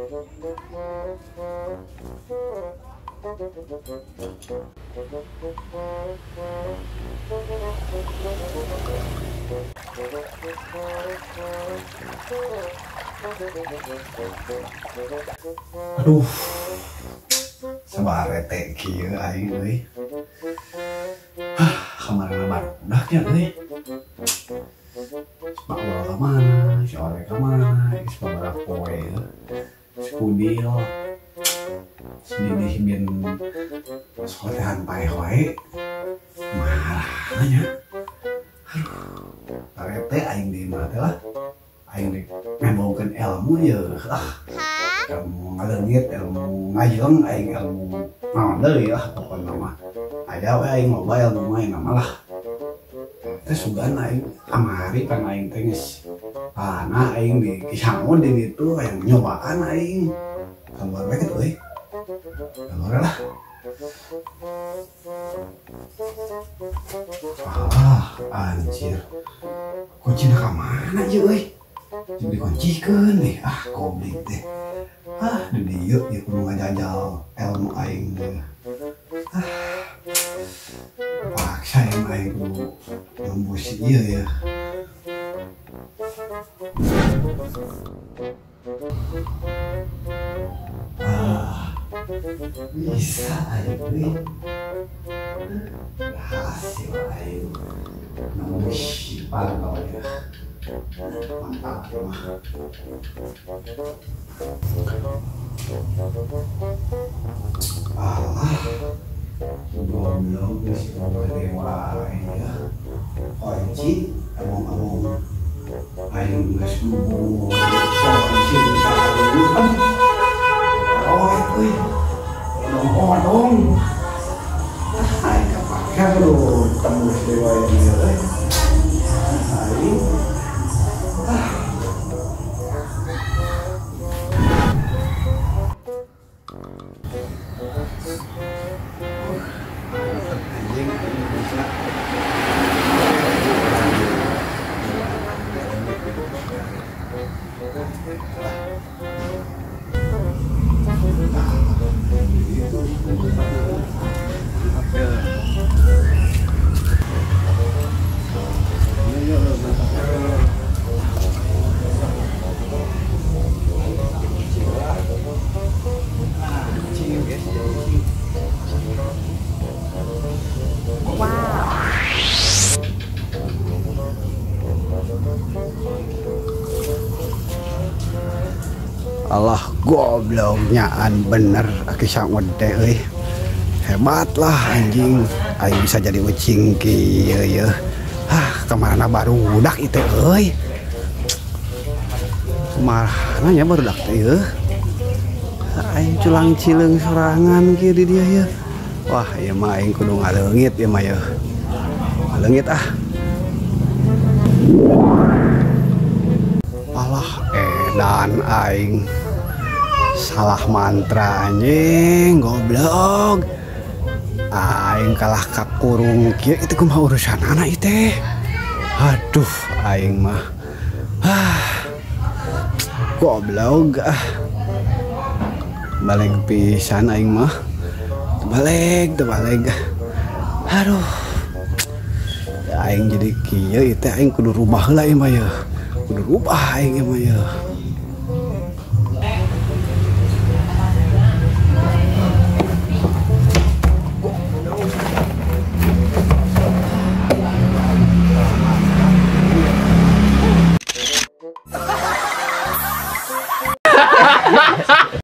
Aduh, sabarete kieu aing euy. Hah, kamarana barudak nya euy. Pak Bol ka mana, si Ore ka mana, geus sabaraha poe si Kudil. Si Didih bin solehan paeh wae. Marahna nya. Aduh, barete aing di imah teh lah. Aing rek ngembongkeun ilmu yeuh. Ah. Ilmu ngaleungit, ilmu ngajeng, aing ilmu naon deui lah pokona mah. Aya we aing loba ilmu mah aing mah lah. Teh sugan aing kamari pan aing teh geus pana aing di Kisangun di ditu hayang nyobaan aing. Kaluar we kitu euy. Kaluar lah. Ah, anjir. Kuncina ka mana ieu euy? Jeung dikuncikeun deh. Ah, goblok teh. Ah, di dieu ieu kudu ngajajal ilmu aing teh. Ah. Paksa yang aing kudu nembus ieu ya. Ah, bisa aing euy. Berhasil aing nembus pantau ya. Mantap ya mah. Alah, goblok geus gede wae ya. Kunci abong-abong aing geus gubuk kunci aduh. Oh, euy. Odong-odong. Ah, aing kapake kudu tembus deui wae ieu euy. Aing anjing bisa. Allah gobloknyaan bener aki sangut teh euy. Hebat lah anjing, aing bisa jadi ucing kieu yeuh. Ah, kamarana barudak ieu teh euy. Kumarana nya barudak teh yeuh. Aing culang cileung sorangan kieu di dieu yeuh. Wah, ieu mah aing kudu ngaleungit ieu mah yeuh. Ngaleungit ah. Alah edan aing salah mantra anjing goblok. Aing kalah kakurung kieu itu kumaha urusanana ieu teh. Aduh aing mah. Ah. Goblok ah. Balik pisan aing mah. Balik, balik. Aduh. Aing jadi kieu ieu teh aing kudu rubah heula ieu mah yeuh. Kudu rubah aing ieu mah yeuh.